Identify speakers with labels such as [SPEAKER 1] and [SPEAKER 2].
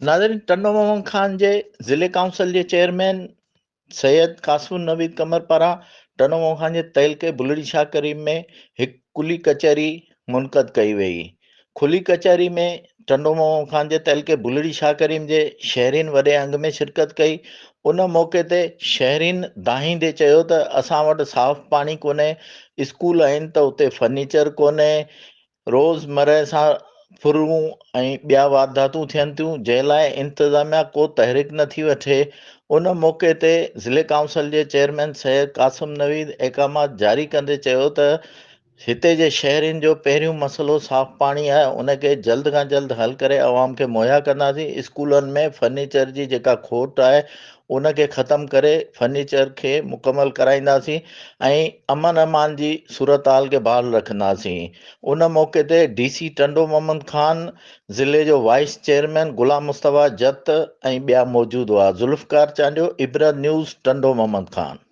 [SPEAKER 1] ناظرين ٽنڊو محمد خان جي ضلعي ڪائونسل جي چيئرمين سيد قاسم النويد قمر پاران ٽنڊو محمد خان جي تعلقي بلڙي شاهه ڪريم ۾ هڪ کلي ڪچهري منعقد ڪئي وئي. کلي ڪچهري ۾ ٽنڊو محمد خان جي تعلقي بلڙي شاهه ڪريم جي شهرين وڏي انگ ۾ شرڪت ڪئي. ان موقعي تي شهرين دانهيندي چيو ته اسان وٽ صاف پاڻي ڪونهي، اسڪول آهن ته اتي فرنيچر ڪونهي، روز مرهه سان ڦرون ۽ ٻيا وارداتون ٿين ٿيون جنهن لاء انتظاميا ڪو تحرڪ نه ٿي وٺي ان موقعي تي ضلعي ڪائونسل جي چيئرمين سيد قاسم نويد احڪامات جاري ڪندي چيو ته هتي جي شهرين جو پهريون مسئلو صاف پاڻي آهي ان کي جلد کان جلد حل ڪري عوام کي مهيا ڪنداسين اسڪولن ۾ فرنيچر جي جيڪا کوٽ آهي ان کي ختم ڪري فرنيچر کي مڪمل ڪرائينداسين ۽ امن امان جي صورتحال کي بحال رکنداسين. ان موقعي تي ڊي سي ٽنڊو محمد خان، ضلعي جو وائيس چيئرمين غلام مصطفيٰ جت ۽ ٻيا موجود هئا. ذوالفقار چانڊيو، عبرت نيوز، ٽنڊو محمد خان.